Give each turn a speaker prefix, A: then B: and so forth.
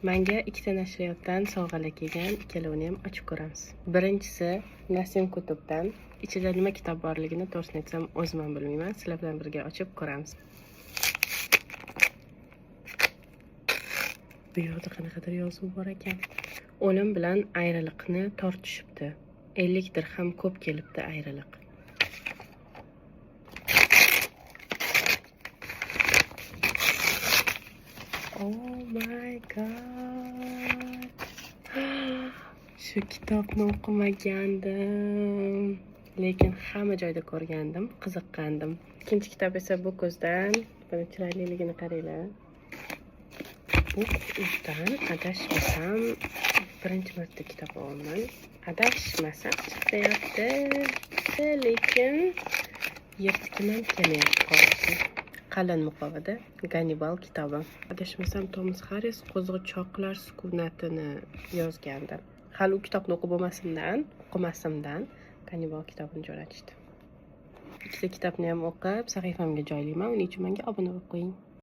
A: Menga ikkita nashriyotdan sovg'alar kelgan, ikkalovini ham ochib ko'ramiz. Birinchisi Nasim Kutubdan. Ichida nima kitob borligini to'g'risini aytsam o'zim ham bilmayman. Sizlar bilan birga ochib ko'ramiz. Bu yoqda qanaqadir yozuv bor ekan. O'lim bilan ayriliqni tortishibdi. 50 dirham ko'p kelibdi ayriliq. Oh my god. Shu kitobni o'qimagandim. Lekin hamma joyda ko'rgandim, qiziqqandim. Ikkinchi kitob esa bu ko'zdan. Buni chiroyliligini qaranglar. Bu uzdan adashmasam birinchi marta kitob olaman. Adashmasam chiqyapti, lekin yirtkim ham kelmayapti qog'ozni. Qalin muqovada Gannibal kitobi. Adashmasam Thomas Harris Qo'zichoqlar sukunatini yozgandi. Hali u kitobni o'qib o'qimasimdan Gannibal kitobini jo'natishdi. Ikkita kitobni ham o'qib sahifamga joylayman. Uning uchun menga obuna bo'lib qo'ying.